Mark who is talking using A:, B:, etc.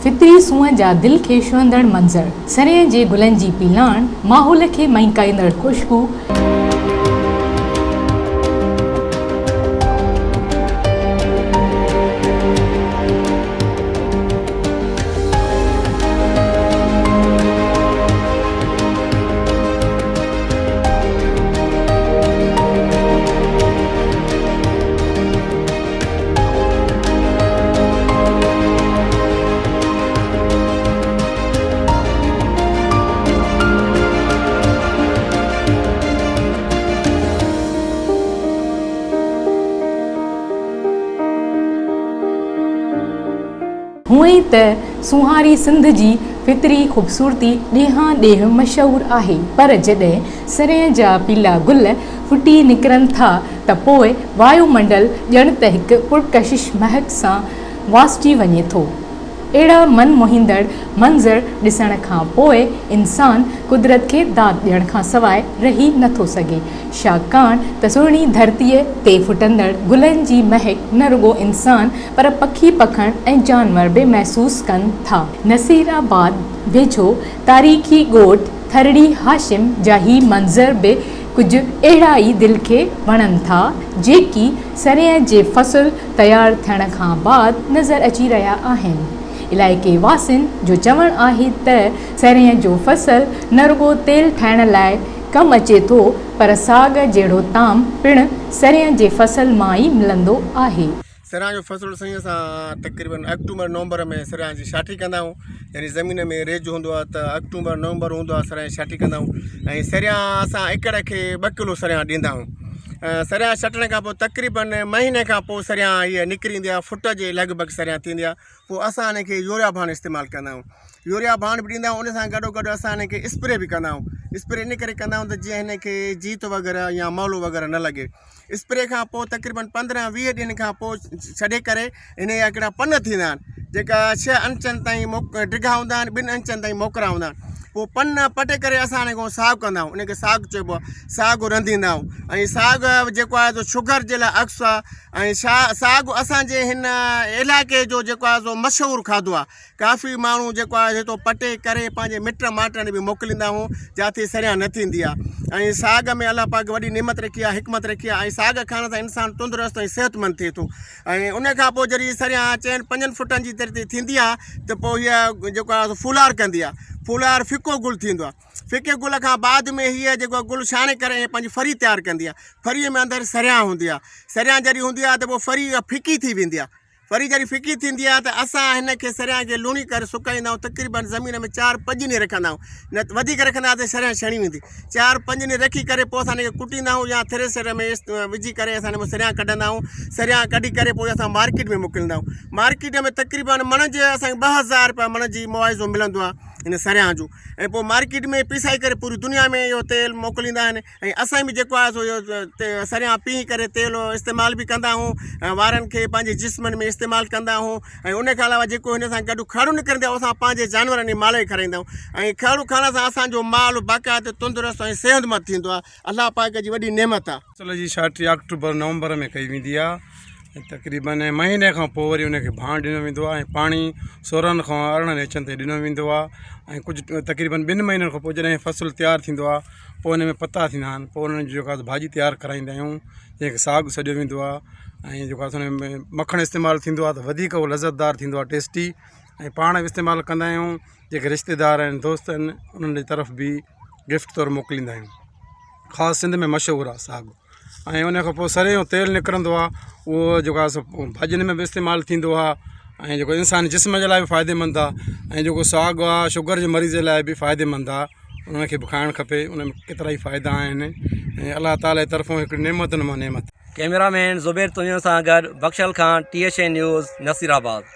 A: فطري سونهن جا دل کي ڇهندڙ منظر، سرينهن جي گلن جي پيلاڻ، ماحول کي مهڪائيندڙ خوشبو، هونئن ته سونهاري سنڌ جي فطري خوبصورتي ڏيهان ڏيهه مشهور آهي پر جڏهن سرينهن جا پيلا گل ڦٽي نڪرن ٿا ته پوء وايو منڊل ڄڻ ته هڪ پرڪشش مهڪ سان واسجي وڃي ٿو. اهڙا من موهيندڙ منظر ڏسڻ کان پوء انسان قدرت کي داد ڏيڻ کان سواء رهي نه ٿو سگهي. ڇاڪاڻ ته سهڻي ڌرتيء تي ڦٽندڙ گلن جي مهڪ نه رڳو انسان پر پکي پکڻ ۽ جانور به محسوس ڪن ٿا. نصير آباد ويجهو تاريخي ڳوٺ ٿرڙي هاشم جا هي منظر به ڪجهه اهڙا ئي دل کي وڻن ٿا، جيڪي سرينهن جي فصل تيار ٿيڻ کان بعد نظر اچي رهيا آهن. علائقي واسين جو چوڻ آهي ته سرينهن جو فصل نه رڳو تيل ٺاهڻ لاء ڪم اچي ٿو پر ساڳ جهڙو طعام پڻ سرينهن جي فصل مان ئي ملندو آهي.
B: سرهان جو فصل سائين اسان تقريبن آڪٽوبر نومبر ۾ سرهان جي شاٽي ڪندا آهيون يعني زمين ۾ ريج هوندو آهي ته آڪٽوبر نومبر هوندو آهي سرهان جي شاٽي ڪندا آهيون ۽ سرهان اسان ايڪڙ کي ٻه ڪلو سرهان ڏيندا آهيون سرهان ڇٽڻ کان پوء تقريبن مهيني کان پوء سرهان هيء نڪري ايندي آهي فٽ جي لڳ ڀڳ سرهان ٿيندي آهي پوء اسان ان کي يوريا ڀاڻ استعمال ڪندا آهيون يوريا ڀاڻ به ڏيندا آهيون ان سان گڏو گڏ اسان ان کي اسپري به ڪندا آهيون اسپري ان ڪري ڪندا آهيون ته جيئن هن کي جيت وغيره يا مولو وغيره نه لڳي اسپري کان پوء تقريبن 15 20 ڏينهن کان پوء ڇڏي ڪري ان جا هڪڙا پن ٿيندا آهن جيڪا ڇهه انچن تائين ڊگها هوندا آهن ٻن انچن تائين موڪرا هوندا آهن پوء پن پٽي ڪري اسان ان کي ساڳ ڪندا آهيون ان کي ساڳ چئبو آهي ساڳ رنڌيندا آهيون ۽ ساڳ جيڪو آهي سو شگر جي لاء عڪس آهي ۽ ساڳ اسانجي هن علائقي جو جيڪو آهي سو مشهور کاڌو آهي ڪافي ماڻهو جيڪو آهي هتو پٽي ڪري پنهنجي مٽ مائٽن به موڪليندا هون جاتي سريان نه ٿيندي آهي ۽ ساڳ ۾ الله پاڪ وڏي نعمت رکي آهي حڪمت رکي آهي ۽ ساڳ کائڻ سان انسان تندرست ۽ صحتمند ٿئي ٿو ۽ ان کان پوء جڏهن سريان چئن پنجن فٽن جي ترتي ٿيندي آهي ته پوء هيء جيڪو آهي ڦولار ڪندي آهي ڦولار ڦڪو گل ٿيندو آهي ڦڪي گل کان بعد ۾ هيء جيڪو گل ڇاڻي ڪري ۽ پنهنجي ڦري تيار ڪندي آهي ڦريء ۾ اندر سريان هوندي آهي سريان جڏهن هوندي آهي ته پوء ڦري ڦڪي ٿي ويندي آهي وري جڏهن ڦڪي ٿيندي آهي ته اسان هن کي سريان کي لوڻي ڪري سڪائيندا آهيون تقريبن زمين ۾ چار پنج ڏينهن رکندا آهيون نه ته وڌيڪ رکندا ته سريان ڇڻي ويندي چار پنج ڏينهن رکي ڪري پوء اسان هن کي ڪٽيندا آهيون يا ٿريشر ۾ وجهي ڪري اسان هن مان سريان ڪڍندا آهيون سريان ڪڍي ڪري پوء اسان مارڪيٽ ۾ موڪليندا آهيون مارڪيٽ ۾ تقريبن مڻ جي اسان کي 2000 رپيا مڻ جي معاوضو ملندو آهي هن سريان جو ۽ پوء مارڪيٽ ۾ پيسائي ڪري پوري دنيا ۾ اهو تيل موڪليندا آهن ۽ اسان به جيڪو آهي سو اهو سريان پيهي ڪري تيل استعمال به ڪندا آهيون ۽ وارن کي پنهنجي جسمن ۾ استعمال ڪندا آهيون ۽ ان کان علاوه جيڪو هن سان گڏ کڙ نڪرندي آهي اسان پنهنجي جانورن ۽ مال کي کارائيندا آهيون ۽ کڙ کائڻ سان اسان جو مال باقاعده تندرست ۽ صحتمند ٿيندو آهي الله پاڪ جي وڏي نعمت آهي.
C: فصل جي ڇاٽي آڪٽوبر نومبر ۾ ڪئي ويندي آهي ۽ تقريبن مهيني کان پوء وري ان کي ڀاڻ ڏنو ويندو آهي ۽ پاڻي 16 کان 18 انچن تائين ڏنو ويندو آهي ۽ ڪجهه تقريبن ٻن مهينن کان پوء جڏهن فصل تيار ٿيندو آهي پوء ان ۾ پتا ٿيندا آهن پوء انهن جي جيڪو آهي ڀاڄي تيار ڪرائيندا آهيون جنهن کي ساڳ سڏيو ويندو آهي ۽ جيڪو آهي ان ۾ مکڻ استعمال ٿيندو آهي ته وڌيڪ اهو لذتدار ٿيندو آهي ٽيسٽي ۽ پاڻ به استعمال ڪندا آهيون جيڪي رشتيدار آهن دوست آهن انهن جي طرف به گفٽ طور موڪليندا آهيون خاص سنڌ ۾ مشهور آهي ساڳ ۽ ان کان پوء سرهه جو تيل نڪرندو آهي اهو جيڪو آهي سو ڀاڄين ۾ به استعمال ٿيندو آهي ۽ جيڪو انساني جسم جي لاء به فائديمند آهي ۽ جيڪو ساڳ آهي شگر جي مريض جي لاء به فائديمند آهي ان کي به کائڻ کپي ان ۾ ڪيترا ئي فائدا آهن ۽ الله تعالي جي طرفون هڪڙي نعمتن مان نعمت
D: ڪئميرا مين زبير تنيو سان گڏ Bakhshal Khan, T H N news, Nasirabad.